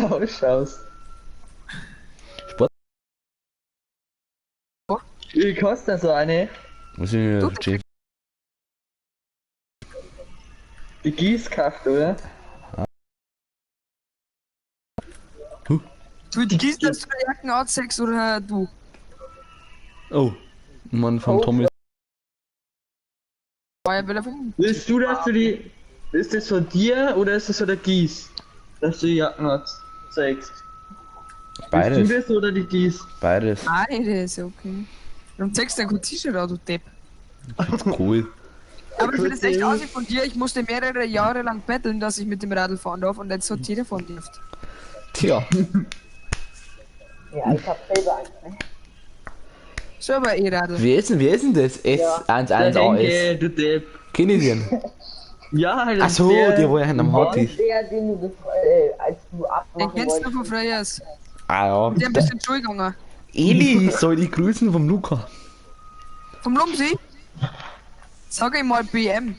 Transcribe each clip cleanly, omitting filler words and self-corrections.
Ausschaust. Sport. Wie kostet denn so eine? Muss ich Du- Jeff. Die Gießkraft, oder? Du, die Gieß, dass du die Jacken anziehst oder du? Oh. Mann vom Oh. Tommy. War ja wieder von. Willst du, dass du die. Ist das von dir oder ist das von der Gieß? Dass du die Jacken hast, zeigst. Bist du Beides. das oder die Gieß? Beides. Beides, okay. Warum zeigst du dein T-Shirt an, du Depp? Cool. Aber ich finde es echt aussieht von dir, ich musste mehrere Jahre lang betteln, dass ich mit dem Radl fahren darf und jetzt hat jeder fahren dürft. Tja. Ja, ich hab selber eins, ne? Selber E-Radl. Wer ist denn das? S11AS. Henke, du Depp. Kenn ich den? Ja, das Ach so, der wo ja am Hart ist. Der, den du als du Den abmachen kennst du wolltest. von Freyers. Ah ja. Der bist in die Schule gegangen. Eli soll die grüßen vom Luca. Vom Lumsi? Sag ihm mal BM.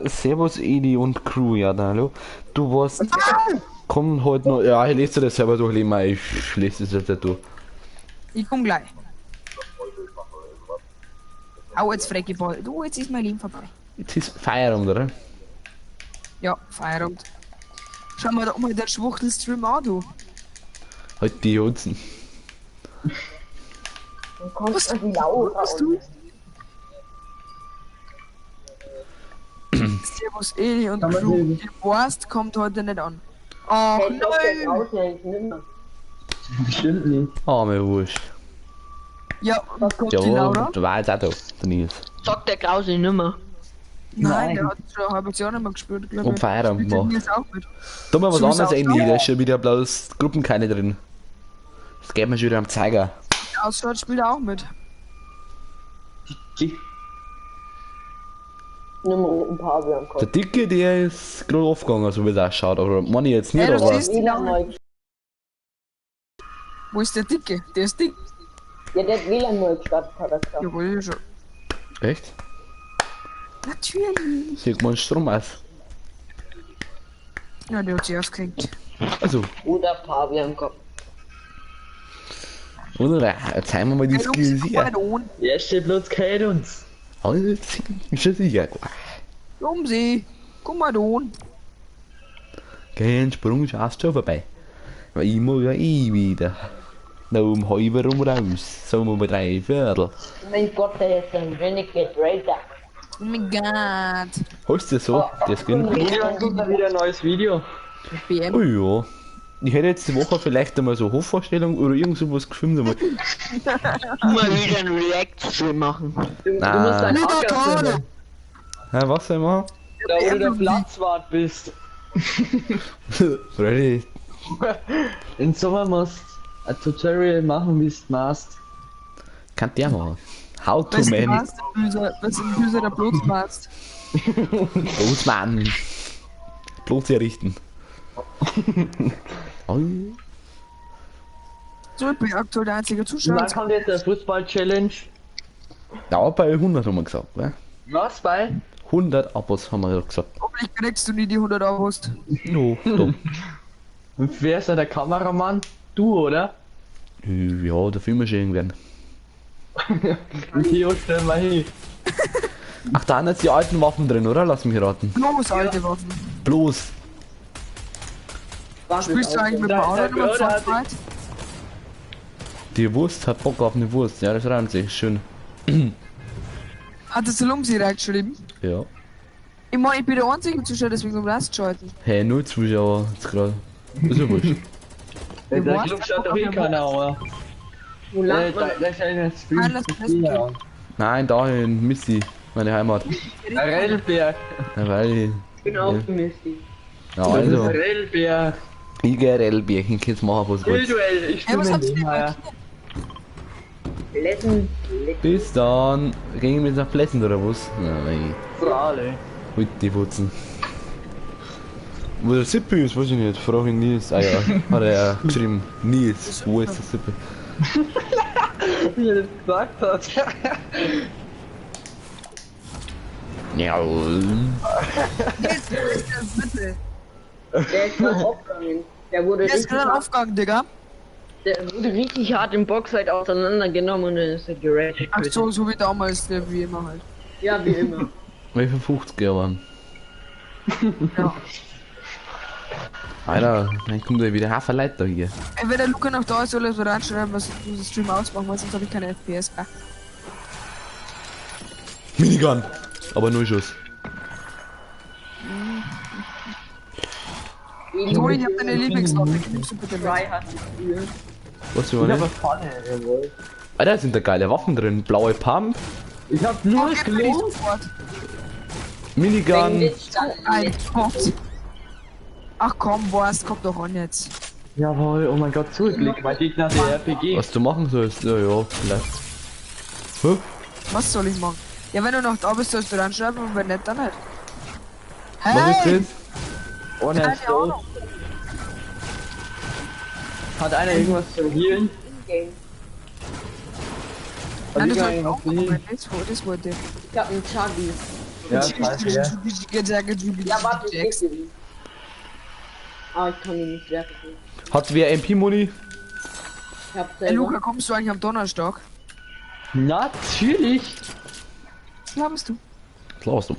Servus Eli und Crew, ja, dann hallo. Du warst. Komm heute noch. Ja, ich lese dir das selber durch, Lema. Ich lese das jetzt nicht durch. Ich komm gleich. Au, jetzt frag ich bald. Du, jetzt ist mein Leben vorbei. Jetzt ist Feierabend, oder? Ja, Feierabend. Schau mal da mal den Schwuchtel-Stream an, du. Halt die Hosen. Dann kommt Was- noch die Laura was und du? Servus Eli und Kann man Crew. sehen. Die Wurst kommt heute nicht an. Ach Hey, doch, der nein! draußen ist nimmer. Bestimmt nicht. Arme Wurst. Ja, und kommt die Ja, Laura? da war jetzt auch da, der Nils. Sagt der Krause nimmer. Nein, Nein. der hat schon ein halbes Jahr nicht mehr gespielt, glaube Und ich. Feierabend Spielt der gemacht. Nils auch mit. Da mal was So ist anderes auch eigentlich, da ist schon wieder bloß Gruppen keine drin. Das geht mir schon wieder am Zeiger. Ausschaut, spielt er auch mit. Die Nimm roten Pavian Der Dicke, der ist gerade aufgegangen, so wie es ausschaut, aber meine ich jetzt nicht, Ja, das aber. ist- WLAN neu. Wo ist der Dicke? Der ist dick. Ja, der hat WLAN neu gestartet, hat er gesagt. Jawohl, schon. Echt? Natürlich. Sieht man Strom aus. Ja, der hat sich aufgehängt. Also, Oder Pavian kommt. oder? Jetzt haben wir mal die Hey, Lumsi, Skills komm hier. mal an. Erste Platz kennt uns. Alles schon sicher. Lumsi, komm mal an. Kein Sprung schaust schon vorbei. Weil ich muss ja eh wieder. Noch um halb rum raus. Sagen wir mal 3/4. Mein Gott, der ist ein Renegade Raider. Oh mein Gott. Heißt das so, der Skin? Wann kommt da wieder ein neues Video? BM. Oh ja. Ich hätte jetzt die Woche vielleicht einmal so Hofvorstellung oder irgend sowas gefilmt. Aber Du mal wieder einen React-Stream machen. Du Na. musst deinen Lieber Acker filmen. Ja, was soll ich machen? Da wo du der Platzwart bist. Freddy, Im Sommer musst du ein Tutorial machen, wie es machst. kann der machen. How to Was man. passt, böser, was ein böser der Blut passt. Los, Mann. Bloß herrichten. Oh. So, ich bin aktuell der einzige Und Zuschauer. dann kommt jetzt der Fußball-Challenge. Ja, bei 100 haben wir gesagt, ne? Was bei? 100 Abos haben wir ja gesagt. Hoffentlich kriegst du nie die 100 Abos. No, doch. Und wer ist da der Kameramann? Du, oder? Ja, da filmen wir schon irgendwann. Und Theo, stell mal hin. Ach, da sind jetzt die alten Waffen drin, oder? Lass mich raten. Bloß alte Waffen. Bloß. Spielst du eigentlich mit dem Dein- Auto dein oder Bruder hat- Fortnite? Die Wurst hat Bock auf eine Wurst. Ja, das reimt sich. Schön. Hat das der Lumsi reingeschrieben? Ja. Ich mein, ich bin der einzige Zuschauer, deswegen um rauszuschalten. Hey, null Zuschauer jetzt gerade. Ist ja wurscht. Der Wurst Club hat schaut Bock doch auf eh eine keiner, aber. Wo lacht Da, man? da ist einer Stream. Nein, lass das gehen. Nein, dahin, Misty. Meine Heimat. Relberg. Ja, weil ich. Ich bin auch Misty. Ja, also. Relberg. Ich geh Relberg, ich kann's machen, was wollt. Duell, ich Hey, was spiele habt ihr mit denn dem, ja. Lessen, Bis dann. Gehen wir jetzt nach Plessen oder was? Nein. Frale. Halt die Wutzen. Wo der Sippe ist, weiß ich nicht. Frag ihn Nils. Ah ja, hat er ja geschrieben. Nils, wo ist der Sippe? Wie er das gesagt hat. Ja. Jetzt, wo ist der bitte? Der ist noch aufgegangen. Der wurde Der ist richtig gerade hart, aufgegangen, Digga. der wurde richtig hart im Boxfight auseinandergenommen und dann ist er geraged. Ach so, so wie damals, ne, wie immer halt. Ja, wie immer. Wie viel 50 aber. Ja. Alter, dann kommt ja wieder Haferleiter hier. Ey, wenn der Luca noch da ist, soll er so reinschreiben, was ich diesen Stream ausmachen, weil sonst habe ich keine FPS mehr. Minigun! Aber nur Schuss. Toni, ich hab deine Lieblingswaffe, nimmst du bitte mit. Was Ich du hab nicht? eine Pfanne, jawohl. Alter, sind da geile Waffen drin. Blaue Pump, Ich hab nur Okay, bin ich gelohnt. sofort. Minigun. Ein Gott. Ach komm, Wurst, komm doch an jetzt. Jawohl, oh mein Gott, zurückblick. Mein Gegner hat die RPG. Was du machen sollst, ja, ja, vielleicht. Hä? Was soll ich machen? Ja, wenn du noch da bist, sollst du reinschreiben und wenn nicht, dann halt. Was ist Hey! das? Oh nein, Keine Ahnung. Hat einer irgendwas zu healen? Hat Nein, du irgendeiner sollst irgendwas auch zu healen? kommen, das wollte ich. Ich hab einen Chuggy. Ja, scheiße, ja. Ja, warte, ich geb dir ihn. Ah, ich kann ihn nicht werfen. Hat wer MP-Muni? Ich hab Hey selber. Luca, kommst du eigentlich am Donnerstag? Natürlich! Was glaubst du? Klar, was du.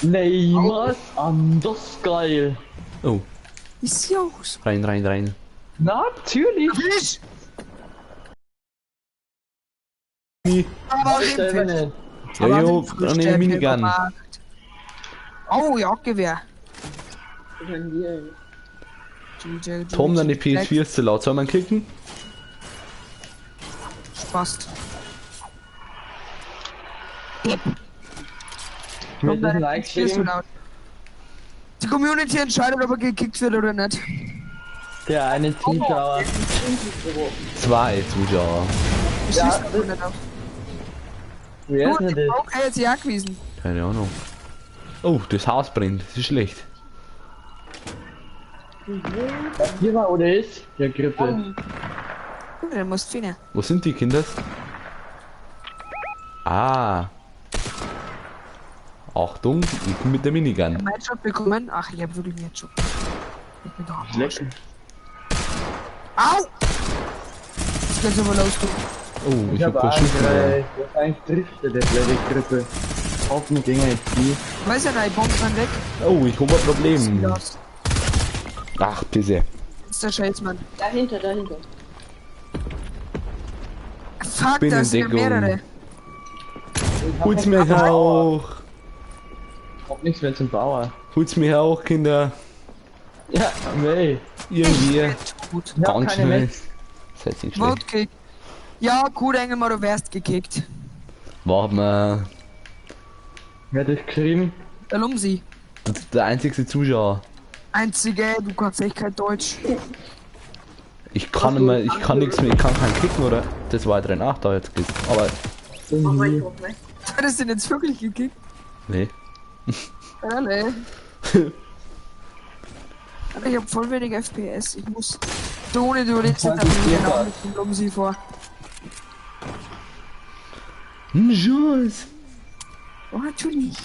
Nee, was? Anders geil. Oh, Ist ja auch so. rein, rein, rein. Natürlich! Fisch! Mi. Aber Ich selber den Fisch. nicht. Ja, Aber jo, den dann nehme ich Fisch, Minigun. gemacht. Oh, Jagdgewehr. Ich kann healen. Tom, deine PS4 ist zu laut. Soll man kicken? Spaß. Mir ist ein Like PS4 ist zu geschrieben. laut. Die Community entscheidet, ob er gekickt wird oder nicht. Der eine Zuschauer. Zwei Zuschauer. Ich Ja, schieß doch nicht auf. Wer ist Du, denn die das? Okay, jetzt ja gewesen. Keine Ahnung. Oh, das Haus brennt. Das ist schlecht. Hier war oder ist? Ja, Grippe. Dann musst du finden. Wo sind die Kinder? Ah. Achtung, ich bin mit der Minigun. Mein Shot bekommen. Ach, ich hab wirklich einen Headshot. Ich bin doch am Arsch. Leck. Au! Das geht aber los, du. Oh, ich Ich hab hab keinen Schuss mehr. Angst, wahrscheinlich trifft er der blöde Grippe. Hoffentlich ging er jetzt nie. Weiß ja nicht, Bomben sind weg. Oh, ich hab ein Problem. Los. Ach, Pisse. Das ist der Scheiß, Mann. Dahinter, dahinter. Fuck, Bin da in sind ja Deckung. mehrere. Holt's mir auch. Hab nichts mehr zum Bauer. Holt's mir auch, Kinder. Ja, mei. Irgendwie. Gut. Ich hab Ganz keine schnell. Metz. Seid nicht schlecht. Vote Kick. Ja, gut, Engelmar, du wärst gekickt. Warte mal. Wer hat das geschrieben? Der Lumsi. Das ist der einzigste Zuschauer. Einzige, du kannst echt kein Deutsch. Ich kann immer, ich kann nichts mehr, ich kann keinen kicken, oder? Das war drin. Ach, da jetzt geht's. Aber, Mach mal drauf, ne? Hat es denn jetzt wirklich gekickt? nee. Alle. Aber ich hab voll wenig FPS. Ich muss. Toni, du redest jetzt einfach genau mit dem Lumsi vor. Tschüss. Oh, natürlich.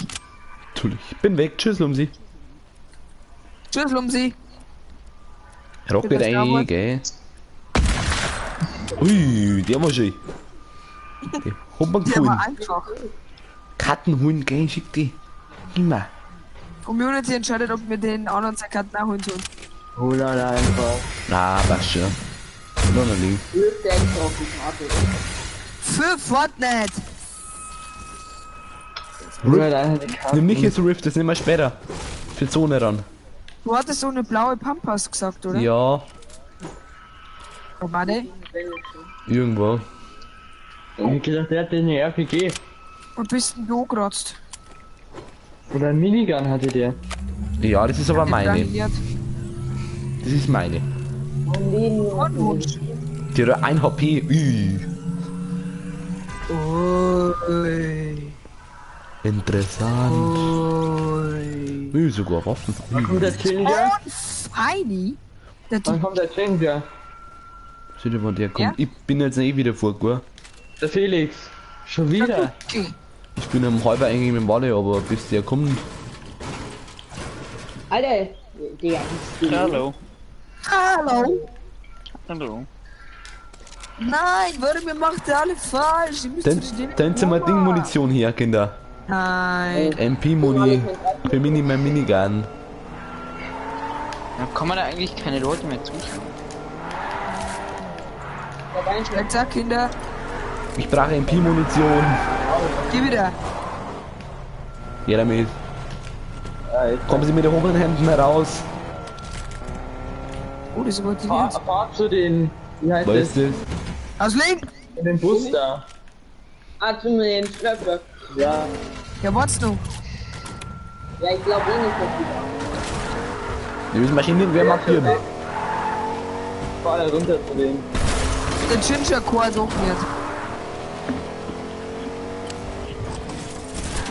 Natürlich. Ich bin weg. Tschüss, Lumsi. Tschüss, Lumsi. Rocket das ein, dauert. gell? Ui, der war schön. Die hat mir Der war gefallen. einfach. Karten holen, gell? Schick die. Immer. Community entscheidet, ob wir den anderen seine Karten auch holen sollen. Hol halt einfach. Na, passt schon. Noch noch liegen. Wirft der extra auf die Karte. Für Fortnite! Hol halt einfach die Karten. Nimm nicht jetzt Rift, das nehmen wir später. Für Zone ran. Du hattest so eine blaue Pampas gesagt, oder? Ja, Oh, warte. irgendwo. Ich hab gedacht, der hat eine RPG. Wo bist denn du geratzt? Oder ein Minigun hatte der. Ja, das ist aber meine. Rangeliert. Das ist meine. Wunsch. Die hat 1 HP. Ui. Ui. Interessant. Ui. Ui, sogar Waffen. Wann kommt Ui. der Ginger? Und Feini. Der Wann Typ. kommt der Ginger? Seht ihr, wann der kommt? Ja? Ich bin jetzt eh wieder vor, gell? Der Felix. Schon wieder. Okay. Ich bin am halber eigentlich mit dem Walle, aber bis der kommt. Alter, Digga, Hallo. Hallo. Hallo. Nein, warum ihr macht ihr alle falsch? Dann sind wir Ding-Munition hier, Kinder. Nein. MP-Muni. Für Mini, mein Minigun. Da kann man da eigentlich keine Leute mehr zuschauen. Jetzt Kinder. Ich brauche MP-Munition. Geh wieder. Ja, damit. Kommen Sie mit den hohen Händen heraus. Oh, das ist motiviert. Fahr zu den. Wie heißt Was das? ist das? Aus Leben! In den Bus da. Ah, zu den Schlöpfer. Ja. Ja, wartest du? Ja, ich glaube eh nicht, dass die da. Wir müssen Maschinengewehr markieren. Fahr da runter zu denen. Der Ginger Core ist auch nicht.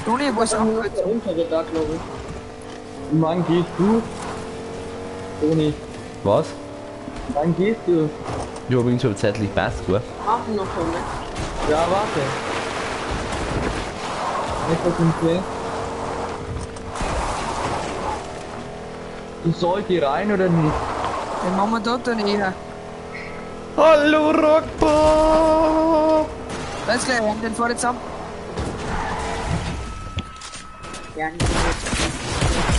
Toni, wo ist auch gut? Der untere da, glaube ich. Wann gehst du? Toni, Was? wann gehst du? Ja, bin schon zeitlich passt, gell? Hafen noch kommen, ne? Ja, warte. Nicht was im Play. Du soll die rein oder nicht? Dann machen wir dort dann eher. Hallo Rockpop! Alles klar, wir haben den vorne zusammen. Ja, nicht.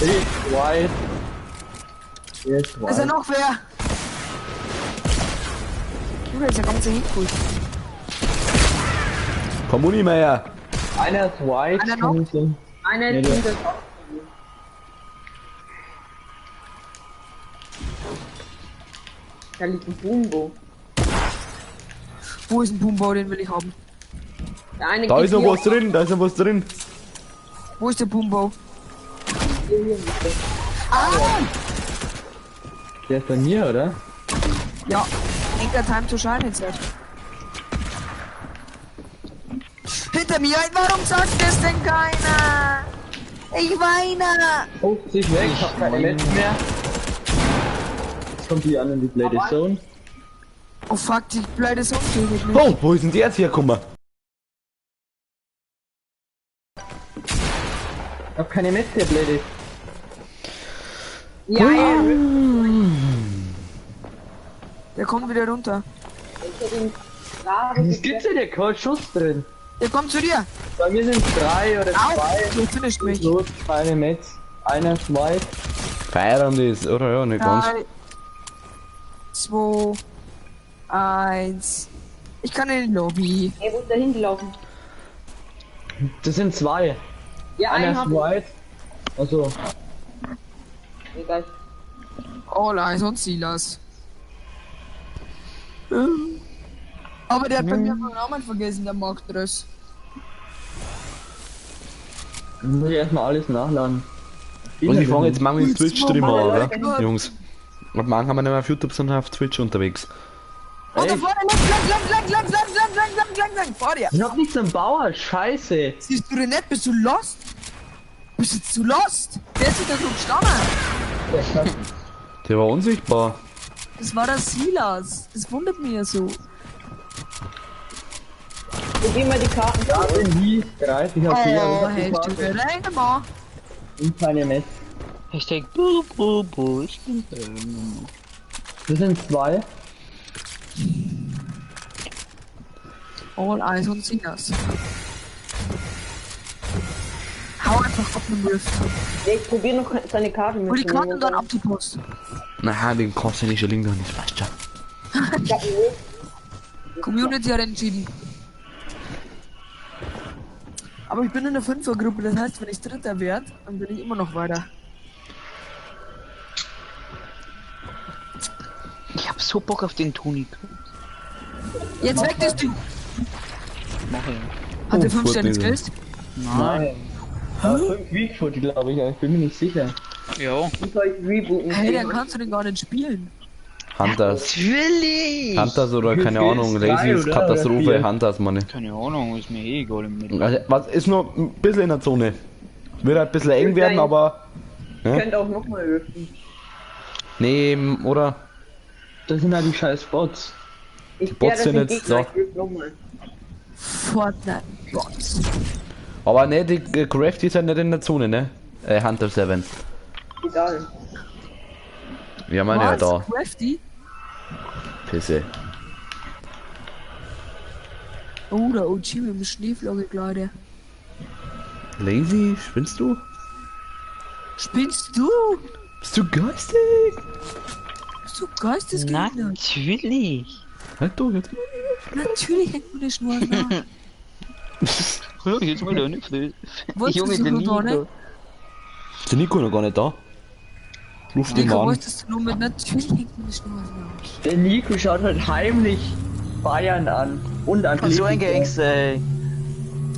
Ist white. Ist Ist ja white. noch wer? Junge, ist ja ganz hingeholt. Komm, Muni-Meier! Einer ist white. Einer noch? Einer Ja, ist der- hinter. Da liegt ein Bumbo. Wo ist ein Bumbo, den will ich haben? Der eine Da geht ist noch hier was drin, da ist noch was drin. Wo ist der Bumbo? Hier, hier liegt der. Ah! Der ist bei mir, oder? Ja, Enker Time to Shine jetzt. Hinter mir, warum sagt das denn keiner? Ich weine! 50 weg, ich hab keine Metz mehr. Jetzt kommt die an in die Blade Zone. Oh fuck, die blöde Zone tötet mich. Oh, wo ist denn der jetzt hergekommen? Ich hab keine Metz mehr, Blade. Ja, ja, Der kommt wieder runter. ich hätte ihn gerade Was gibt's denn? Der kein Schuss drin. Der kommt zu dir. Bei mir sind 3 oder Au! 2. Du findest mich. Los, keine Metz. Einer ist white. Feiern das, oder? Ja, nicht ganz. 3, 2, 1. Ich kann in die Lobby. Ey, wo ist der hingelaufen? Das sind 2. Ja, Einer einen ist hab ich. white. Also, Egal. All eyes on Silas. Aber der hat bei mir meinen Namen vergessen, der Mark Dress. dann muss ich erstmal alles nachladen. Und ich fange jetzt mal mit Twitch-Stream an, oder? Gott. Jungs. Ab morgen haben wir nicht mehr auf YouTube, sondern auf Twitch unterwegs. Und da vorne, lang, lang, lang, lang, lang, lang, lang, lang, lang, lang, vor dir. Ich hab nichts am Bauer, scheiße. Siehst du den nicht? Bist du lost? Bist du zu lost? Der ist wieder drum gestanden. Der war unsichtbar. Das war der Silas. Das wundert mich ja so. Wir gehen mal die Karten. Da sind die 30 HP, Oh, aber ich hey, hab die du Karte. rein, Mann. Und keine Metz. Hashtag Bu Bu Bu. Ich bin drin. Das sind 2. All eyes on Silas. Hau einfach auf den Rift. Ja, ich probiere noch seine Karte Hol die Karte mitzunehmen. und dann ab die Post. Na, den kannst du nicht schon liegen, das passt schon. Ich hab einen Rift. Community hat entschieden. Aber ich bin in der Fünfergruppe, das heißt, wenn ich Dritter werde, dann bin ich immer noch weiter. Ich hab so Bock auf den Toni. Jetzt weg das Ding! Mach ich. Hat der Oh, 5 Sterne Fortnite. Skills? Nein. Aber 5 Weakfoot, glaube ich, aber ich bin mir nicht sicher. Ja. Ich soll ich rebooten. Hey, dann kannst du den gar nicht spielen. Hunters. Natürlich! Hunters oder keine Wie viel Ahnung, ist? Drei, Lazy ist oder? Katastrophe, Oder vier? Hunters, meine. Keine Ahnung, ist mir eh egal im Mittel. Also, was ist noch ein bisschen in der Zone. Wird halt ein bisschen eng werden, aber. Ich könnte auch nochmal riften. Nee, oder? Das sind halt die scheiß Bots. Ich Bots ja, das sind sind jetzt Gegner, da. ich rift nochmal. Fortnite Bots. Aber ne, die Crafty ist halt nicht in der Zone, ne? Hunter 7. Egal. Wir haben einen ja da. Crafty? Pisse. Oh, der OG mit dem Schneeflocke, Leute. Lazy, spinnst du? Spinnst du? Bist du geistig? Bist du geistesgehindert? Natürlich. Halt doch jetzt. Natürlich hängt mir die Schnur nach. Jetzt mal deine Fresse. Wolltest Junge, du der so da, ne? Nico. Ist der Nico noch gar nicht da? Ruf den Nico, mal an. wolltest du nur mit natürlich hängt mir die Schnur nach. Der Nico schaut halt heimlich Bayern an. Und an. So ein Gangster, ey.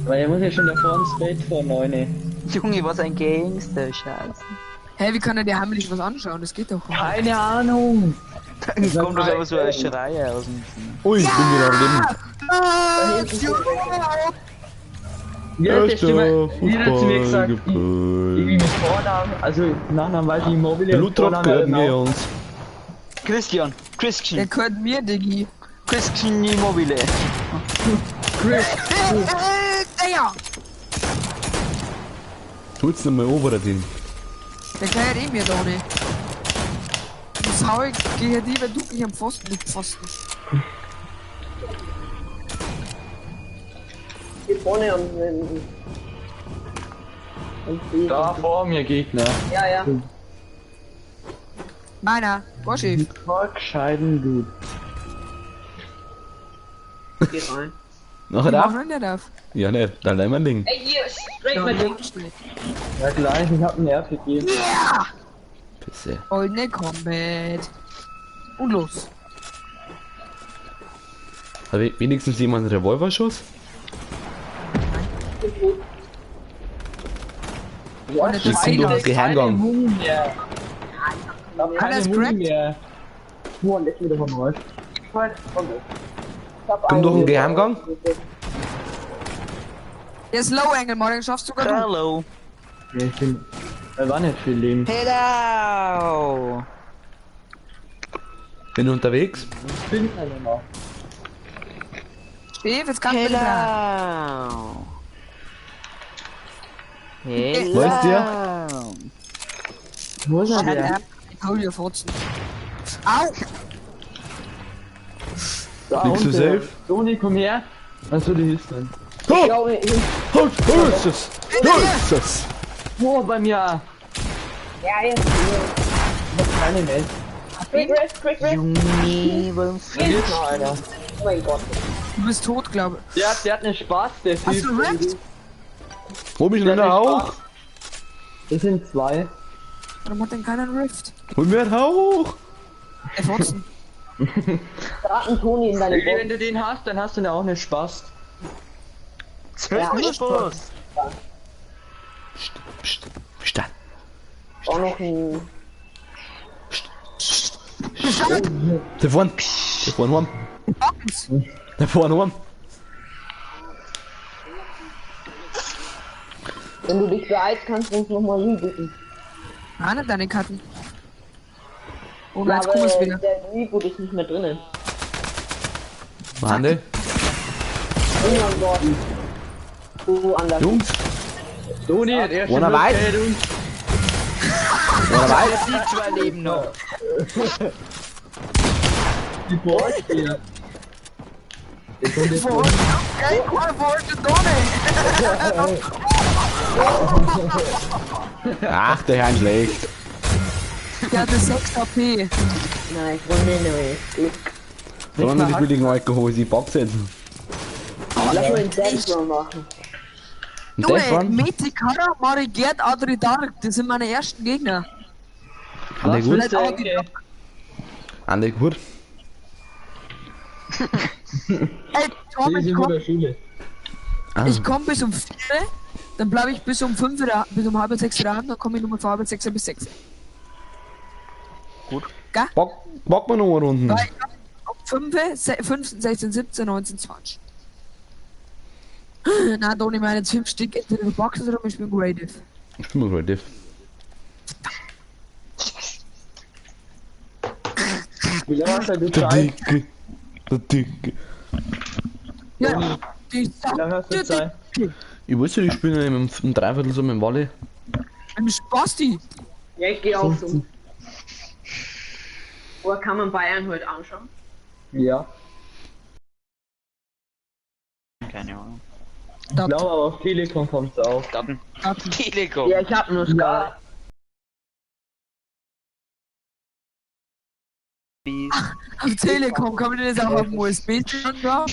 Weil er muss ja schon davor ins Bett vor 9. Junge, was ein Gangster, scheiße. Hä, wie kann er dir heimlich was anschauen? Das geht doch gar nicht. Keine Ahnung. Dann kommt doch aber so ein Schreier aus dem Zimmer. Ui, ich bin gerade daneben. Wie hat der Stimme, Erster wie hat er zu mir gesagt, Fußball irgendwie mit Vornamen, also Nachnamen weiß ich Immobile Der und Lutrop Vornamen gehört mir auch. uns. Christian, Der Christian, gehört mir, Diggi. Christian Immobile. Chris, Ja! Tut's nicht mal oberer Ding. Der gehört eh mir da nicht. Das hau ich gegen die, wenn du mich am Pfosten, du Pfosten. Hier vorne am. Am See. da vor mir Gegner. Ja, ja. Meiner, Gorschiff. Voll gescheiten gut. Geh rein. Nachher Mach darf? noch nicht auf. Ja, nicht. Dann nehmen wir ein Ding. Ey, hier, straight Ja, mit dem. Ja gleich, ich hab einen RPG. Pisse. Goldene Combat. Und los. Hat wenigstens jemand einen Revolverschuss? Boah, das Ich bin durch den Geheimgang. Muni mehr. Ich hab keine Alles Muni cracked? mehr. Boah, leck mir doch am Arsch. Komm durch den Geheimgang. Der ist Low Angle, Morgen schaffst sogar du. Hallo. Ja, ich bin. Da war nicht viel Leben. Hello. Bin unterwegs. Ich bin ja nicht mehr. Steve, jetzt kannst du wieder. Hello. Hello. Wo ist der? Wo ist er Shut denn? up. Ich hol dir Fotzen. Au! Da Liegst du unten. safe? Toni, komm her. Achso, die ist dann. Oh! glaube, ich- Oh! Oh! Ist das? Oh! Ist das? Boah, bei mir. Ja, jetzt. Ich hab keine Netz. Quick rest, quick rest. Junge, warum Da ist noch einer. Oh mein Gott. Du bist tot, glaube ich. Der hat einen Spaß, der Hast du Rift? Hol mich Der hat schneller einen hoch! Spaß. Das sind zwei. Warum hat denn keiner einen Rift? Hol mir hoch! Ey, Fotzen. Raten Toni in deine Wenn Box. du den hast, dann hast du auch einen Spaß. Ja, Spaß. Psst, psst, psst. Auch noch ein. Da vorne! Da vorne heim! Da vorne heim! Wenn du dich beeilst, kannst du uns nochmal rebooten. Nein, nicht deine Karten. Oh, Ja, jetzt kommen aber wir wieder. der Reboot ist nicht mehr drinnen. Wande! Oh mein Gott. So anders. Jungs! Toni, der erste Ohne Blut Weiß. fällt uns. Ohne Weiß! Die zwei leben noch. Die Vorsteher. Der kommt jetzt Vor- Geil, Vorste Donne! Ach, der Herr schlecht! Der hatte 6 HP. Nein, Freunde, nein. Glück. Solange die billigen Alkohol, sie Box setzen. Lass mal einen Dance Run machen. Und das Junge, waren? Metikara, Marigert, Adri Dark, das sind meine ersten Gegner. Ande gut? Vielleicht auch die Ande gut? Ey, Tom, Die ich sind komm, in der Schule. Ah, ich komm bis um 4, dann bleibe ich bis um 5 wieder, bis um halb 6 wieder an, dann komme ich nochmal von halb 6 bis 6. Gut. Gell? Bock mal noch eine Runde. Weil ich hab um 5, 15, 16, 17, 19, 20. Na, Toni, meine jetzt 5 Stück entweder du boxst oder wir spielen Creative. Ich bin mal creative. Wie lange hast du Der Zeit? Dicke. Der Dicke. Ja, die Wie lange hast du Zeit? Ich wusste, ich spiele im Dreiviertel so mit dem Wally. Im Spasti. Ja, ich gehe auch schon. Oder kann man Bayern heute anschauen? Ja. Keine Ahnung. Ich glaube aber auf Telekom kommt's auch. Daten. Telekom. Ja, ich hab nur Sky. Ja. Auf Telekom kann man das auch auf dem USB da?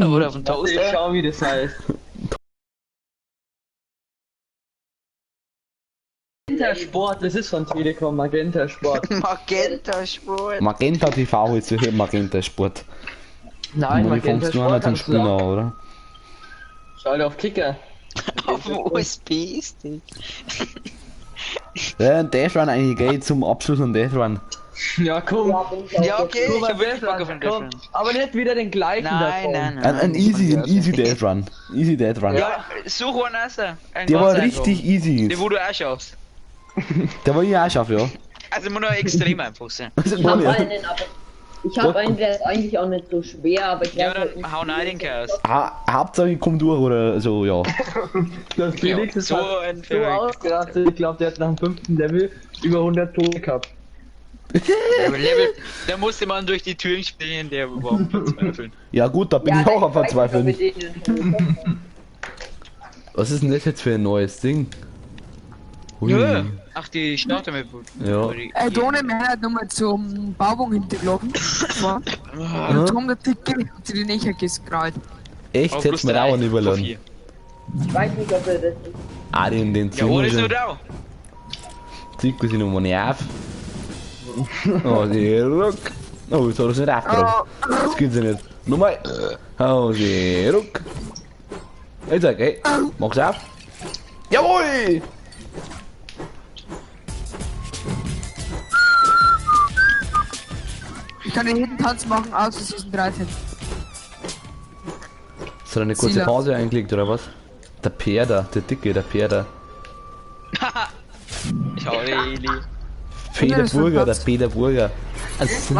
Oder auf dem Ich Toaster. schau, wie das heißt. Magenta Sport, das ist von Telekom, Magenta Sport. Magenta Sport. Magenta TV ist sicher Magenta Sport. Nein, Die Magenta fängst du an Sport zum kannst du Spielen an, auch. oder? Schau dir auf Kicker. Auf dem USB-Stick. Ja, ein Dash Run eigentlich, gell, zum Abschluss und Dash Run. Ja, komm. Ja, bin ich auch. Ja, okay, Komm, ich hab wirklich Dash Bock auf einen Run, komm. Dash Run. Aber nicht wieder den gleichen Nein, davon. nein, nein. Ein easy Dash Run. Easy Dash Run. Ja, such einen aus. Einen Der war ganz richtig einfachen. easy. Den, wo du auch schaffst. Der war ich auch schaff, ja. Also muss nur extrem einfach sein. Also, Ich hab ja. einen, aber ich hab einen, der ist eigentlich auch nicht so schwer, aber ich Ja, weiß halt dann nicht. hau rein den Chaos. Hauptsache ich komm durch oder so, ja. Das Felix ist so so, ein so Verrückt. ausgerastet. Ich glaube, der hat nach dem 5. Level über 100 Tode gehabt. Ja, aber Level, da musste man durch die Türen springen, der war am Verzweifeln. Ja gut, da bin ich auch am weiß ich, ob Verzweifeln. ich den- Was ist denn das jetzt für ein neues Ding? Hui. Ja. Ach, die Schnauze mit. Ja. Tone, wir hat nochmal zum Bauwagen hintergelaufen. Und drum der Dicke hat sie die Nächer geskrallt. Echt, hättest mir auch nicht überlassen. Ich weiß nicht, ob er das ist. Ah, den Ja, oder ist nur Zirkus da? Zirkus ich nochmal nicht auf. Oh, die Ruck. Oh, jetzt hat er's nicht aufgetragen. Das gibt's ja nicht. Nochmal. Oh, die Ruck. Jetzt okay. Mach's auf. Jawohl! Ich kann den jeden Tanz machen, außer Season 13. Hast du da eine kurze Silas. Pause eingelegt oder was? Der Peer da, der Dicke, der Peer da. Schau, Eli. Peter das für ein Burger, der Platz? Peter Burger. Also,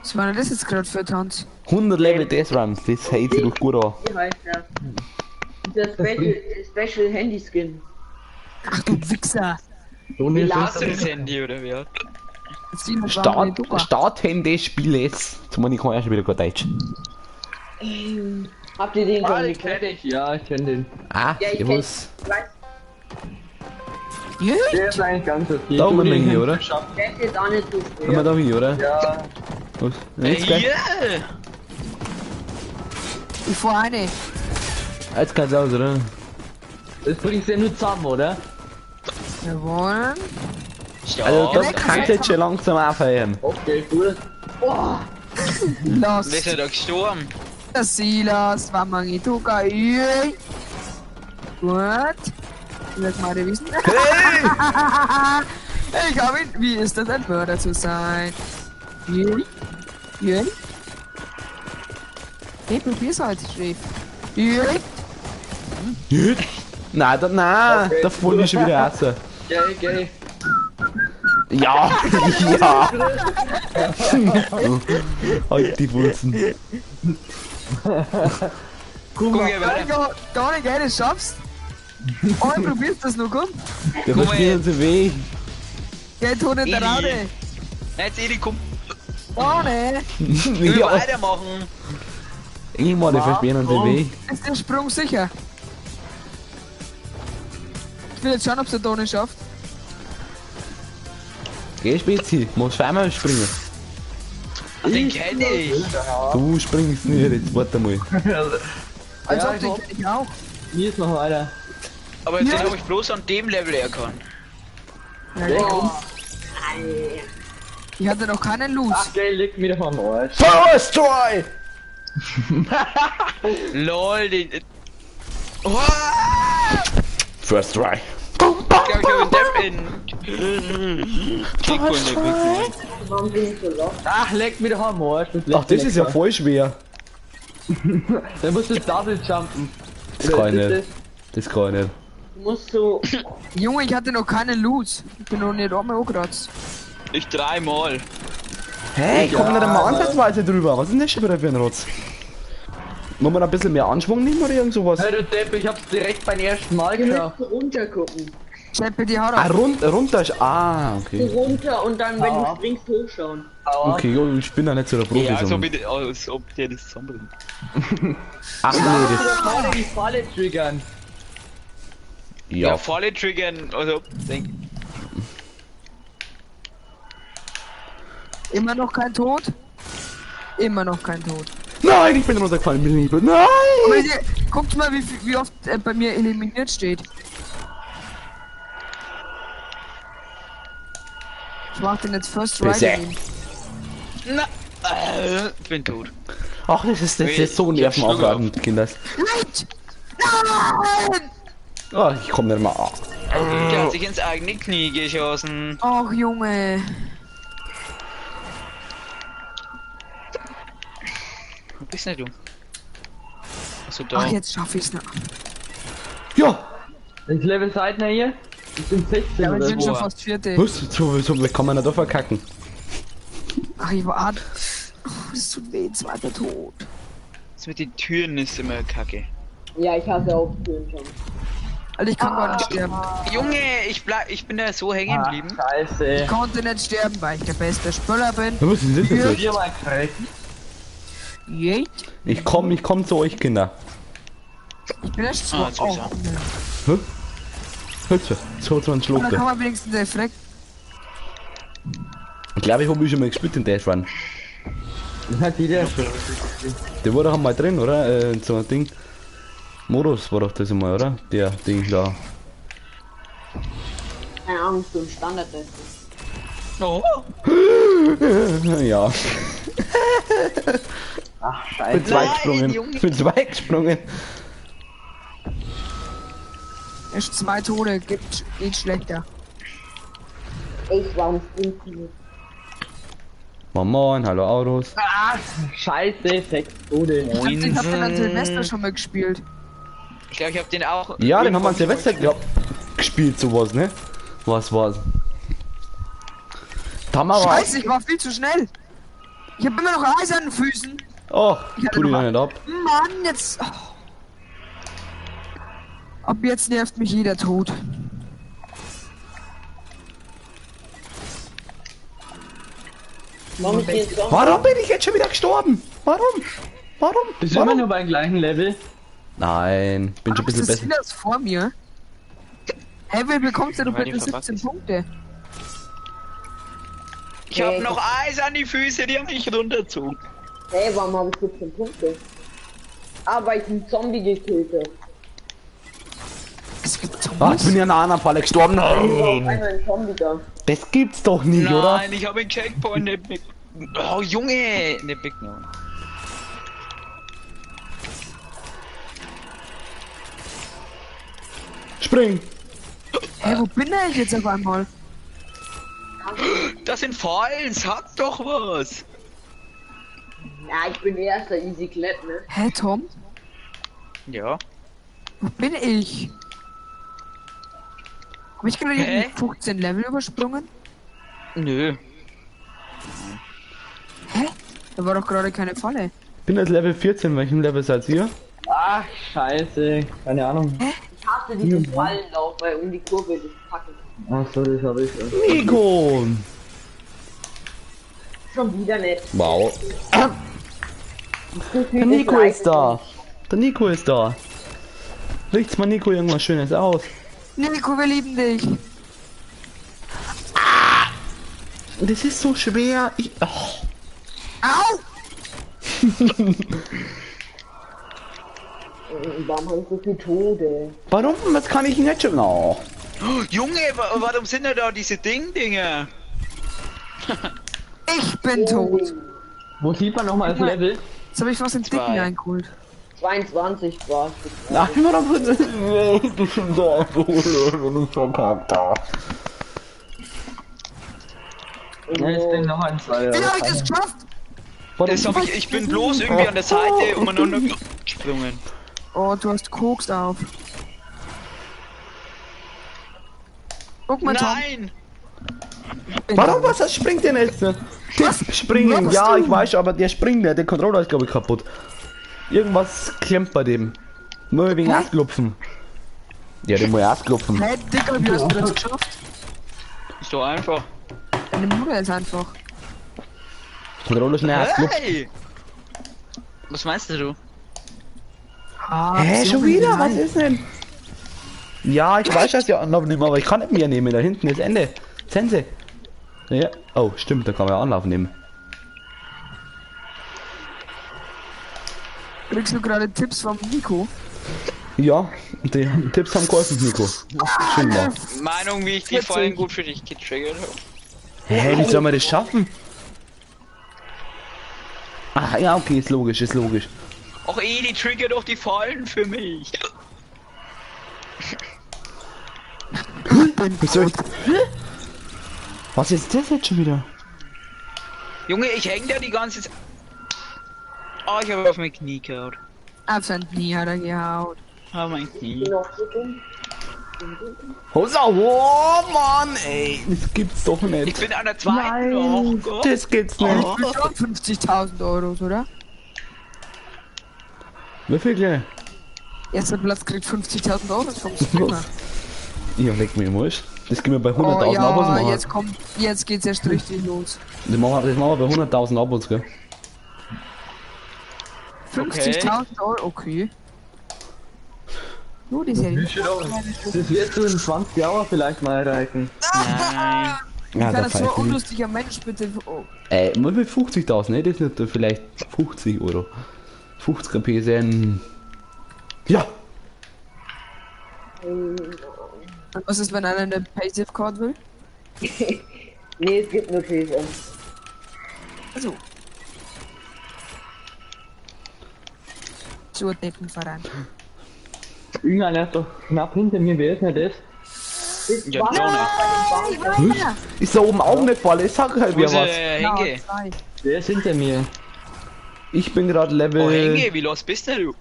Was war denn das jetzt gerade für ein Tanz? 100 Level Death Run, das hält sich doch gut an. Wie heißt der? Dieser Special Handy Skin. Ach du Wichser! Hast du das Handy oder wer? Starten des Spieles. Zum ich kann ja schon wieder kein Deutsch. Habt ihr den Ah, schon den gekriegt? kenn ich. Ja, ich kenn den. Ah, Ja, ich ich muss. Weiß, Der ist eigentlich ganz okay. Da Du, haben wir den ihn hier, oder? schaffen. der ist jetzt auch nicht so Sind wir schwer. da hin, oder? Ja. Was? Jetzt gleich. Yeah. Ich fahr eine. Jetzt geht's aus, oder? Das bringst du ja nur zusammen, oder? Jawohl. Also das kann jetzt schon langsam aufhören. Okay, cool. Los. Wer ist denn da gestorben? Silas, Wamangituka, Gut. Lass mal wissen. Hey! Ich hab ihn. Wie ist das, ein Mörder zu sein? Jön. Jön. Hey, probier's halt, Chef. Jön. Nein, da, nein, da voll ich schon wieder raus. Gay, gay. Ja, ja. Halt die Wurzeln. Guck mal, weiter. Gar nicht, gell, das schaffst. Oh, probier's das noch, komm. Der Guck mal, versteht uns den Weg. Geh, Tone, der Eli. Raude. Jetzt Eli, komm. Tone. Ich will Ja, weitermachen. irgendwann, die versperren uns den Weg. Ist der Sprung sicher? Ich will jetzt schauen, ob's der Tone schafft. Geh, Spezi, musst zweimal springen. Ach, den kenn ich. Du springst nicht, jetzt warte mal. Als Ja, ob ich den hoffe. kenn ich auch. Mir ist noch weiter. Aber den habe ich bloß an dem Level erkannt. Ja, ja. Ich hatte noch keinen Loose. Ach, gay, leg mir doch am Arsch. First try! LOL, den. Oh, First try. ich glaube, ich habe den Depp in. Kickball Warum bin ich so lost? Ach, leck mir doch am Arsch. Ach, das ist ja voll schwer. Da musst du Double jumpen. Das kann ich nicht. Das kann ich nicht. Du musst so. Junge, ich hatte noch keinen Loose. Ich bin noch nicht einmal angekratzt. Ich dreimal. Hey, ich komme nicht einmal ansatzweise drüber. Was ist denn das schon wieder für ein Rotz? Muss man ein bisschen mehr Anschwung nehmen oder irgend sowas? Hey, du Depp, ich hab's direkt beim ersten Mal Du geschafft. musst so runtergucken. ChatPD, hau Ah, drauf. runter ist. Ah, okay. Runter und dann, wenn du springst, hochschauen. Okay, jo, ich bin da nicht so der Profi. Ja, als sondern- ob, ich, als ob der das zusammenbringt. Ach nee, das. Falle, die Falle triggern. Ja, Ja. Falle triggern, also, denk. Immer noch kein Tod. Immer noch kein Tod. Nein, ich bin runtergefallen. Bin nicht. Nein! Aber ihr, guckt mal, wie oft bei mir eliminiert steht. Ich mach den jetzt First Bitte. Ride. Na, ich bin tot. Ach, das ist so Ich hab Schluck nervenaufreibend, Kinders. Nein! Nein! Oh, ich komm nicht mehr. Ah. Der hat sich ins eigene Knie geschossen. Och, Junge. Wo bist denn du? Achso, da. Ach, jetzt schaff ich's noch. Ja! Welches Level seid ihr hier? Ich bin 16 Ja, wir oder sind so. schon fast Vierte. Was? So kann man da doch verkacken. Ach, ich war. Oh, das tut weh, zweiter Tod. Das mit den Türen ist immer kacke. Ja, ich hasse auch Türen schon. Alter, ich kann gar nicht sterben. Junge, ich bin da so hängen geblieben. Scheiße. Ich konnte nicht sterben, weil ich der beste Spöller bin. Was ist das denn jetzt? Viermal gekriegt. Yeet. Ich komm zu euch, Kinder. Ich bin erst Ah, zwei. Oh, jetzt ne. Hä? Hüpfe, so so ein Da Schluck. kann man wenigstens den Fleck. Ich glaube, ich habe schon mal gespielt den Dash Run. Das hat jeder schon. Der war doch einmal drin, oder? So ein Ding. Modus war doch das einmal, oder? Der Ding da. Keine Ahnung, so ein Standard ist. Oh. Ja. Ach, Bin scheiße. zwei Nein, gesprungen. Junge. Bin zwei gesprungen. Erst zwei Tode, geht schlechter. Ey, warum springst du nicht? Moin Moin, hallo Autos. Ah, scheiße, 6 Tode. Ich hab den an Silvester schon mal gespielt. Ich glaube, ich habe den auch. Ja, den haben wir an Silvester glaub, gespielt, sowas, ne? Was war's? Da haben wir aber. Scheiße, ich war viel zu schnell. Ich hab immer noch Eis an den Füßen. Oh, Ich hatte tu die noch doch nicht ab. Mann, jetzt. Oh. Ab jetzt nervt mich jeder Tod. Warum ist hier ein Zombie? Warum bin ich jetzt schon wieder gestorben? Warum? Warum? Bist du immer Warum? nur beim gleichen Level? Nein, bin schon ein Warum bisschen ist das besser. Silas vor mir? Hä, wie bekommst du Weil die bitte 17 verbuggt ist. Punkte? Ich habe noch Eis an die Füße, die haben mich runtergezogen. Hey, warum habe ich 17 Punkte? Ah, weil ich einen Zombie gekillt habe. Es gibt Ah, ich Zombies. bin ja in einer anderen Falle gestorben. War auf Nein. einmal ein Zombie da. Das gibt's doch nicht, oder? Nein, ich habe einen Checkpoint nicht mit. Oh, Junge! Ne, Big No. Spring! Hä, wo bin ich jetzt auf einmal? Das sind Fallen, sag doch was! Ja, ich bin erster Easy Clap, ne? Hä, Tom? Ja. Wo bin ich? Hab ich gerade Hä? irgendwie 15 Level übersprungen? Nö. Hä? Da war doch gerade keine Falle. Bin jetzt Level 14, welchem Level seid ihr? Ach, scheiße. Keine Ahnung. Ich hasse dieses Fallenlauf, weil um die Kurve das packen. Ach so, das habe ich schon. Nico! Schon wieder nicht. Wow. Der Nico ist da. Der Nico ist da. Richt's mal Nico irgendwas Schönes aus. Nico, wir lieben dich. Das ist so schwer. Ich, oh. Au! Warum habe ich so viele Tode? Warum? Was kann ich nicht schon? Oh. Junge, warum sind denn da diese Ding-Dinger? Ich bin tot. Wo sieht man nochmal das Level? Jetzt habe ich fast den Dicken Zwei. eingeholt. 22 war es. Nein, warum? Ich bin so wenn ich verkackt habe. Ja, ich bin noch ein zwei. Wie habe ich das geschafft? Warum? Das hab ich bin bloß irgendwie an der Seite umeinander gesprungen. Oh, du hast Koks auf. Guck mal, Tom. Nein! Ich bin Warum? tot. Was springt denn jetzt? Der springen. machst Ja, du? ich weiß, aber der springt nicht. Der Controller ist, glaube ich, kaputt. Irgendwas klemmt bei dem. Nur wegen Hä? Abklopfen. Ja, den muss ich erst klopfen. Hey, Digga, wie hast du das geschafft? Ist doch einfach. Deine Mutter ist einfach. Controller schnell erst klopft. Hey! Was meinst du? Ah, Hä, schon wieder? Was ist denn? Ja, ich weiß, dass ich Anlauf nehme, aber ich kann nicht mehr nehmen. Da hinten ist Ende. Sense. Ja. Oh, stimmt, da kann man ja Anlauf nehmen. Kriegst du gerade Tipps vom Nico? Ja, die Tipps haben geholfen, Nico. Schön gemacht. Meinung, wie ich die 40. vorhin gut für dich getriggert habe. Hä, wie soll man das schaffen? Ach ja, okay, ist logisch, ist logisch. Och eh, die triggert doch die Fallen für mich. Was soll ich... Was ist das jetzt schon wieder? Junge, ich häng da die ganze Zeit. Oh, ich habe auf mein Knie gehauen. Auf sein Knie hat er gehaut. Oh, mein Knie. Noch so dumm. Hosa, oh Mann, ey, das gibt's doch Ich nicht. bin an der zweiten. Oh Gott. Das gibt's nicht. Oh. Schon 50.000 Euro, oder? Wie viel gleich? Erster Platz kriegt 50.000 Euro vom Streamer. Ja, leck mich im Arsch. Das gehen wir bei 100.000 Oh Abos ja, machen. jetzt kommt, jetzt geht's erst richtig los. Das machen wir bei 100.000 Abos, gell? 50.000 Euro, okay. Du, das ist ja nicht. Das wirst du in 20 Jahren vielleicht mal erreichen. Nein. Ja, Kann da das so ein pfeift ich. unlustiger Mensch bitte. Oh. Ey, mal mit 50.000, ne? Das ist nicht vielleicht 50 Euro. 50 PSN. Ja! Und was ist, wenn einer eine Paysafe Card will? Nee, es gibt nur PSN. Also. So ein Deppenverein. Irgendeiner ist doch knapp hinter mir, wer ist denn das? Ja, Johnny. Ist da oben auch eine Falle? Ich sag halt Wo wer ist was. Ja, Henge? zwei. Wer ist hinter mir? Ich bin gerade Level. Oh, Henge, wie los bist denn du?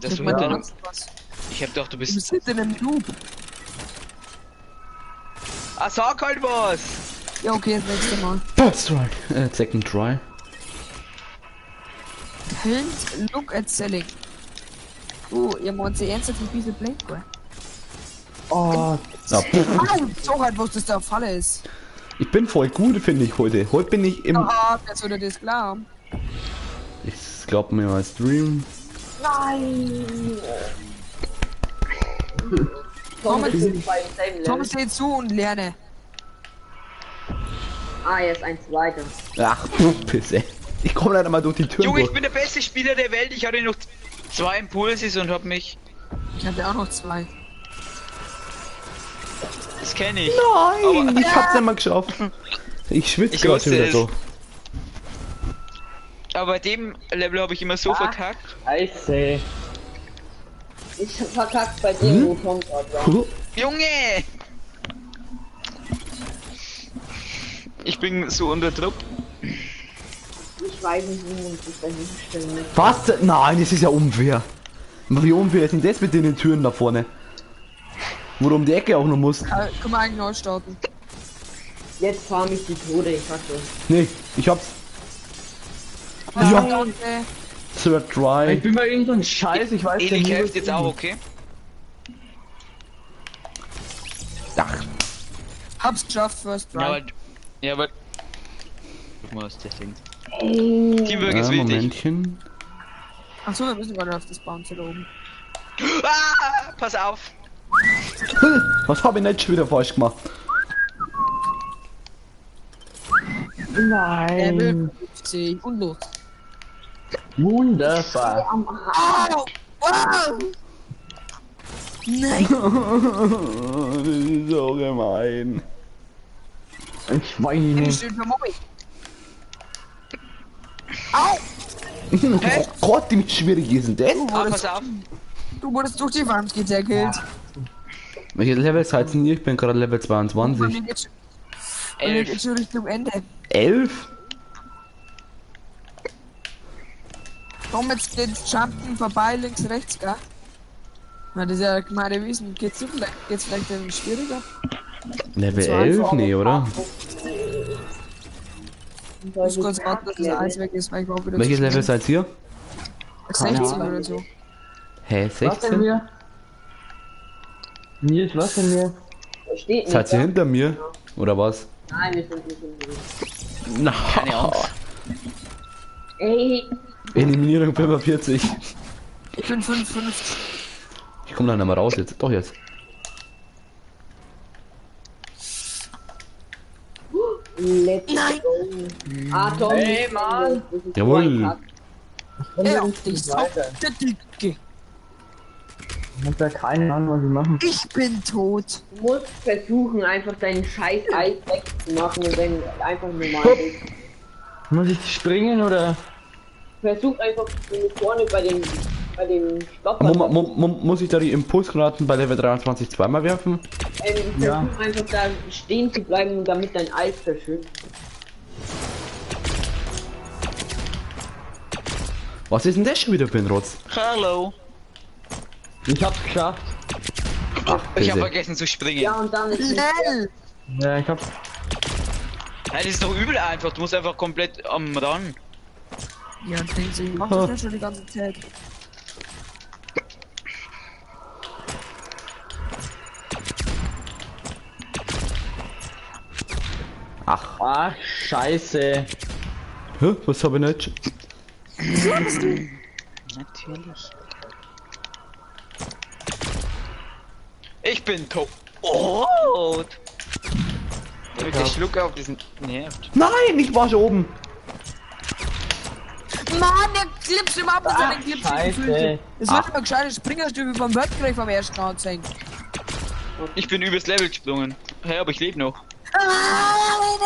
Das Ich du meine, hinter einem. was. Ich hab gedacht, du Du bist. bist hinter einem Noob. Ah, sag halt was! Ja, okay, das nächste Mal. First try. Second try. Hint, look at selling. Oh, ihr meint sie ernsthaft ein bisschen blöd, gell? Oh, Ja, pff. Au, so halt, was das da Falle ist. Ich bin voll gut, finde ich heute. Heute bin ich im. Aha, wer soll das glauben? Ich glaub mir mal Stream. Nein! Thomas, Thomas ist beim selben Level. Thomas, seh zu und lerne. Ah, er ist eins weiter. Ach, pff, Pisse. Ich komme leider mal durch die Tür. Junge, ich bin der beste Spieler der Welt. Ich hatte noch zwei Impulses und hab mich. Ich hatte auch noch zwei. Das kenne ich. Nein, Aber- ich hab's nicht mal geschafft. Ich schwitze Ich gerade schon wusste wieder es. so. Aber bei dem Level habe ich immer so verkackt. Scheiße. Ich verkackt bei dem, wo Tom gerade war. Huh? Junge! Ich bin so unter Druck. Ich weiß nicht, wie man sich da hinstellen muss. Was? Nein, das ist ja unfair. Wie unfair ist denn das mit den Türen da vorne? Wo du um die Ecke auch noch musst. Können wir eigentlich neu starten? Jetzt farm ich die Tode, ich sag schon. Nee, ich hab's. Ja. Danke. Third try. Ich bin bei irgendeinem so Scheiß, ich weiß Eli nicht. kämpft jetzt auch, okay? Ach, Hab's geschafft, first try. Ja, aber. Ja, aber. Guck mal, was das Ding. Teamwork ist wichtig. Momentchen. Achso, wir müssen gerade auf das Bouncer da oben. Ah, pass auf! Was hab ich nicht schon wieder falsch gemacht? Nein. Level 50 und los. Wunderbar. Au! Wow! Nein! Das ist so gemein. Ein Schwein. Ich steht für Mobby. Au! Oh Gott, wie schwierig ist denn das? Du Ah, wurdest, pass auf! du wurdest durch die Wand gedeckelt. Welches Level seid denn ihr? Ich bin gerade Level Bei 22. mir geht's, bei mir 11. geht's schon Richtung Ende. 11? Komm, jetzt geht's Jumpen vorbei, links, rechts, gell? Na, das ist ja gemeine Wiesen. Geht's so vielleicht, geht's vielleicht ein wenig schwieriger? Level 11? Nee, oder? Ich muss kurz warten, dass das Eis weg ist, weil ich war wieder Welches zu Level schnell. seid ihr? 16 oder so. Hä, Was denn 16? wir? Nils, was denn hier? Steht nicht. Seid ihr da. hinter mir? Oder was? Nein, wir sind nicht hinter dir. Na, Keine Angst. Ey, Eliminierung 45. Ich bin 55. Ich komme da nicht mehr raus jetzt. Doch jetzt. let's go. Ah, Tom. Ey, Mann. Das ist Jawohl. so ein Kack. Ja, ich weiter. der Dicke. Ich hab da keine Ahnung, was ich machen. Ich bin tot. Du musst versuchen, einfach deinen scheiß Eis wegzumachen und dann einfach normal. Muss ich springen oder? Versuch einfach vorne bei den Stoppern. Muss ich da die Impulsgranaten bei Level 23 zweimal werfen? Versuch Ja. einfach da stehen zu bleiben, damit dein Eis verschwindet. Was ist denn das schon wieder für ein Rotz? Hallo. Ich hab's geschafft. Ich hab Pisse. vergessen zu springen. Ja, und dann ist Schnell! Ja, ich hab's. Nein, das ist doch übel einfach. Du musst einfach komplett am Rand. Ja, und denkst du, ich mach das schon die ganze Zeit. Ach. Ach, scheiße. Hä? Was hab ich nicht? Natürlich. Ich bin tot. Oh! Der Schluck auf diesen nervt. Nein, ich war schon oben. Mann, der klipst immer ab mit seinen klipsigen Scheiße. Füßen. Das wird immer gescheite Springerstübe vom Weltkrieg vom ersten anzeigen. Ich bin übers Level gesprungen. Hä, aber ich lebe noch. Ah,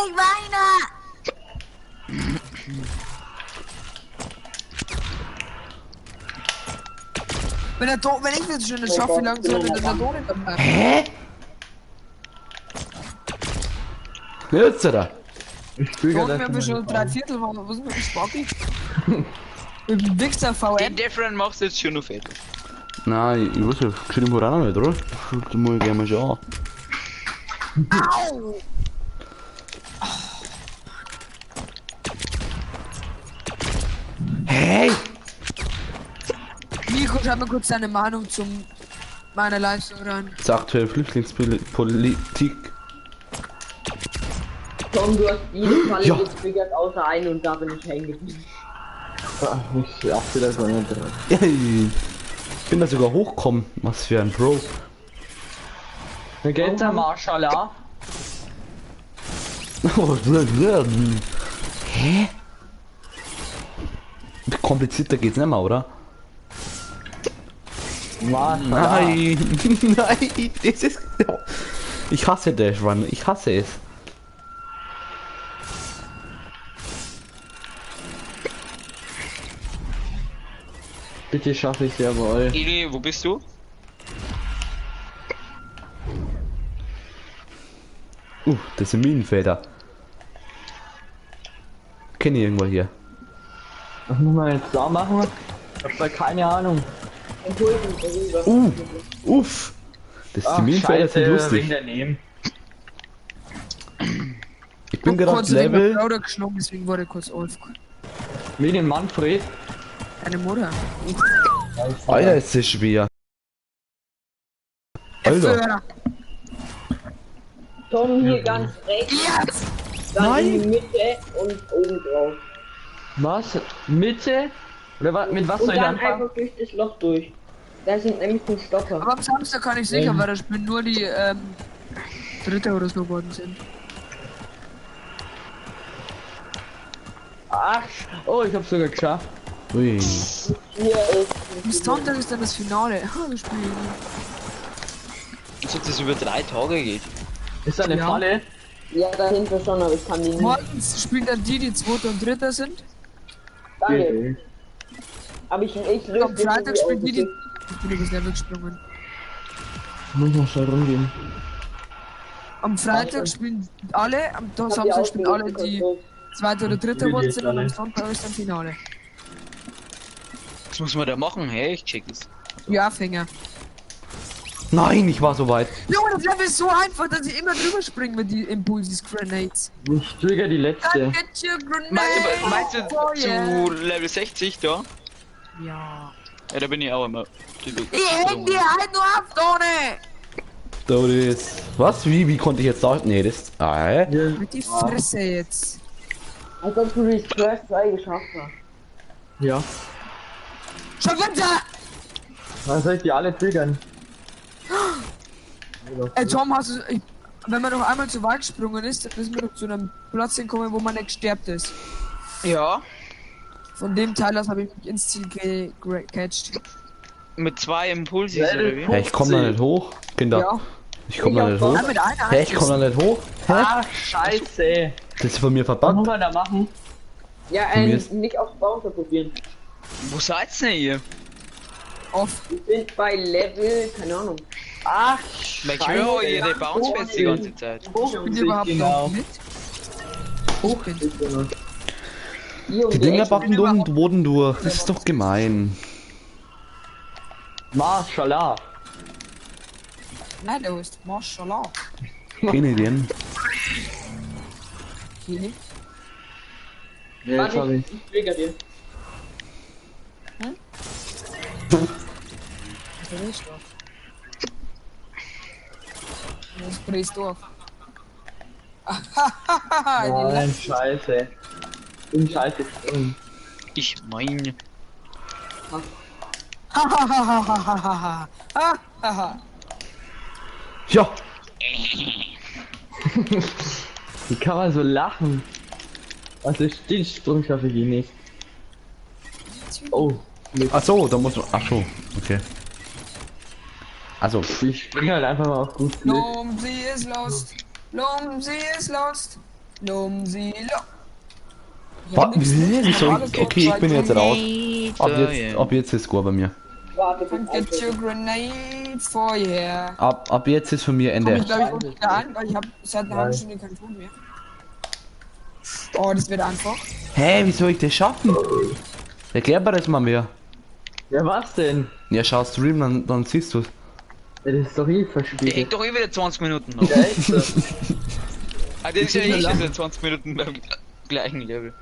ich weine! Wenn, der wenn ich das schon nicht schaffe, wie lange soll denn der Toni dabei? Hä? Jetzt da. Ich spiel Toni, gerade wir haben schon drei Viertel, was ist mit dem Sparky? Mit dem Wichser Den VM. Death Run machst du jetzt schon noch fertig. Nein, ich weiß nicht, geschrieben wurde auch noch nicht, oder? Da muss ich gerne mal schauen. Au! Hey! Nico, schreib mir kurz deine Meinung zum meiner Leistung rein. Zur aktuellen Flüchtlingspolitik. Tom, du hast jede Falle Ja. getriggert, außer eine und da bin ich hängen geblieben. Ach, ich achte da gar nicht drauf. Ich bin da sogar hochgekommen. Was für ein Bro. Wie geht's am Marschall? Hä? Komplizierter geht's nicht mehr, oder? Marschall. Nein, nein, das ist. Ich hasse Dash Run, ich hasse es. Bitte schaffe ich jawohl. Eli, wo bist du? Das sind Minenfelder. Kenne ich irgendwo hier. Was muss man jetzt da machen? Ich hab da keine Ahnung. Impulsen rüber. Uff. Das die Minenfelder sind lustig. Daneben. Ich bin gerade kurz wegen Level. der Bruder geschlagen, deswegen wurde ich kurz auf. Wie den Manfred. Deine Mutter. Alter, ist das schwer. Alter. Alter. Tom hier ganz rechts, Yes! dann in die Mitte und oben drauf. Was? Mitte? Oder was? Mit was Und soll ich dann anfangen? einfach durch das Loch durch. Da sind nämlich ein Stopper. Aber am Samstag kann ich sicher, weil da spielen nur die Dritte oder so geworden sind. Ach, oh, ich hab's sogar geschafft. Ui. Hier ist. Am Sonntag ist dann das Finale. Ha, wir spielen. Als ob das über 3 Tage geht. Ist da eine Ja. Falle? Ja, dahinter schon, aber ich kann die nicht. Morgens spielen dann die, die Zweite und Dritte sind. Danke. Aber ich löse Am Freitag spielen die, die. Ich bin übers Level gesprungen. Muss noch schnell rumgehen. Am Freitag spielen alle, am Samstag spielen alle, die Zweite oder Dritte geworden sind und am Sonntag ist dann Finale. Was muss man da machen? Hey, ich check es. Ja, Finger. Nein, ich war so weit. Junge, das Level ist so einfach, dass ich immer drüber springe mit die Impulsis Grenades. Ich trigger die letzte. Get your grenade! Meinst du Oh, yeah. zu Level 60 da? Ja. Ja, da bin ich auch immer. drüber Ich häng dir halt nur ab, Tone! Das. Was? Wie konnte ich jetzt da? Nee, das. Ah, hä? Mit die Fresse jetzt. Als ob du die First Try geschafft hast. Ja. Schon wieder! Dann soll ich die alle triggern? Ey, Tom, hast du. Wenn man noch einmal zu weit gesprungen ist, dann ist man doch zu einem Platz hinkommen, wo man nicht gestorben ist. Ja. Von dem Teil aus habe ich mich ins Ziel gecatcht. Mit 2 Impulsen oder wie? Hey, ich komm da nicht hoch, Kinder. Ja. Ich komm da nicht hoch. Ja, mit einer. Hey, ich komm da nicht hoch. Hä? Ach, scheiße. Das ist von mir Was verbuggt. muss man da machen? Ja, nicht auf Bouncer probieren. Wo seid's denn ihr? Off. Ich bin bei Level, keine Ahnung. Ach, Ich höre ihre Bounce Pads die ganze Zeit. Ich bin überhaupt genau. noch mit. Ich bin. Die Dinger backen durch den Boden durch. Das ist doch gemein. Mashallah. Nein, der ist Mashallah. Keine Ideen. Okay. Ja, jetzt hab Warte, ich. ich trigger dir. Hm? Das ist doch. Das brichst durch. Nein, scheiße. Bin scheiße gesprungen. Ich meine. Ja. Wie kann man so lachen? Also den Sprung schaffe ich eh nicht. Oh. Ach so, da muss man. Ach so, okay. Also. Ich springe halt einfach mal auf gut Glück. Lumsi ist lost. Lumsi ist lost. Lumsi lo. Was? Wieso? Okay, ich bin jetzt raus. Ab jetzt ist Score bei mir. Warte, Get your grenade for yeah. Ab jetzt ist von mir Ende. Komm ich glaube ich auch wieder an, weil ich habe seit einer halben Stunde keinen Ton mehr. Oh, das wird einfach. Hä, wie soll ich das schaffen? Erklär mir das mal mehr. Ja, was denn? Ja, schau Stream, dann siehst du's. Ja, das ist doch eh verspätet. Der hängt doch eh wieder 20 Minuten noch. Ja, echt so. Ah, der ist ja eh schon seit 20 Minuten beim gleichen Level.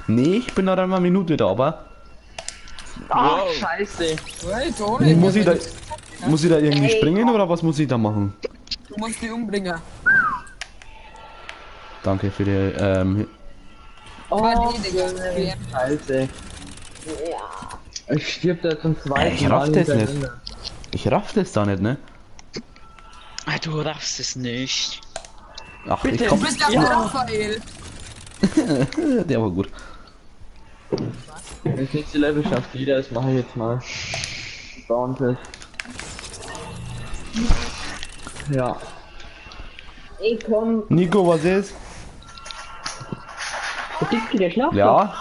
Nee, ich bin noch einmal eine Minute da, aber. Ah, wow. Scheiße. Hey, Toni, muss ich da irgendwie springen oder was muss ich da machen? Du musst die umbringen. Danke für die, Oh, Scheiße. Ja. Ich stirb da zum zweiten Ich raff das nicht. Ich raff das da nicht, ne? Ah, du raffst es nicht. Ach, bitte. ich komm. Du bist ja Raphael. Der war gut. Das nächste Level schafft jeder, das mache ich jetzt mal. Bounces. Ja. Ey, komm. Nico, was ist? Der schlaft. Ja.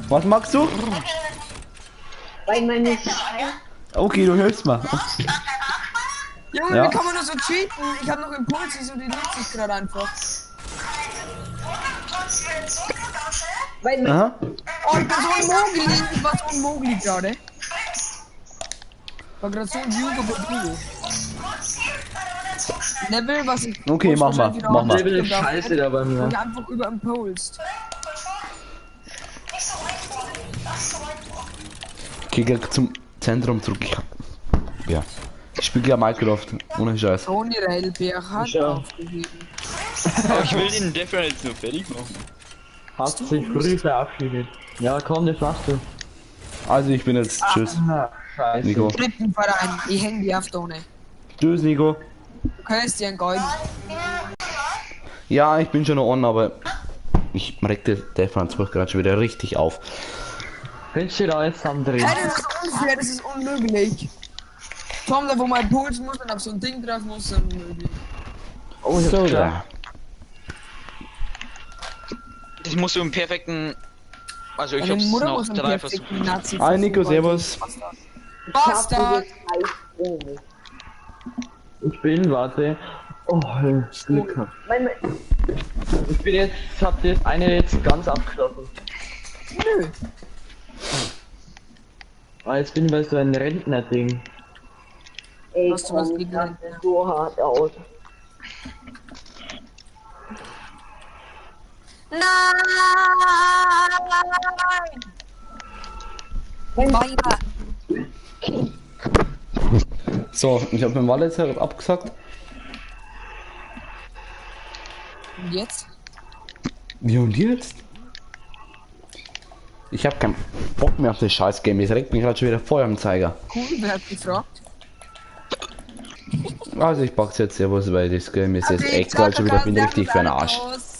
Was magst du? Weil meine. Okay, du hörst mal. Junge, ja. wie kann man nur so cheaten? Ich hab noch Impulse und die nutze ich gerade einfach. Aha. Oh, ich bin so ein Mogli. Ich war so ein Mogli gerade. War gerade so ein Hugo Bodugo. Level, was ich. Okay, mach mal, mach mal. Level ist scheiße da bei mir. Und einfach überimpulst. Okay, geh zum Zentrum zurück. Ja. Ich spiele ja Minecraft, ohne Scheiß. Tony Railbär hat aufgegeben. Aber ich will den Death Run jetzt nur fertig machen. Hat sich früh verabschiedet. Ja, komm, das machst du. Also ich bin jetzt. Tschüss. Ah, scheiße. Nico. Treppenverein, ich häng die auf Tony. Tschüss, Nico. Du kannst dir einen Golden. Ja, ich bin schon noch on, aber ich reg der Death Run 12 gerade schon wieder richtig auf. Findest du da jetzt am Drehen? Hey, das ist unfair, das ist unmöglich. Tom, da wo mein Puls muss und auf so ein Ding drauf muss, ist unmöglich. Oh, ich So, hab's da. Das musst du im perfekten. Also ich Meine hab's Mutter noch muss einen 3 perfekten Versuche. Nazi Hi Nico, servus. Bastard! Ich bin, warte. Oh, Glück gehabt. Ich bin jetzt, hab das eine jetzt ganz abgeschlossen. Nö. Ah, jetzt bin ich bei so einem Rentner-Ding. Ey, Hast du was komm, gegen das Rentner? sieht so hart aus. Nein! Weiter! So, ich habe beim Wallet abgesagt. Und jetzt? Ja, und jetzt? Ich habe keinen Bock mehr auf das scheiß Game. Es regt mich gerade schon wieder Feuer am Zeiger. Cool, wer hat gefragt? Also ich pack's jetzt, servus, weil das Game ist jetzt echt gerade schon wieder, bin richtig für den Arsch. Arsch.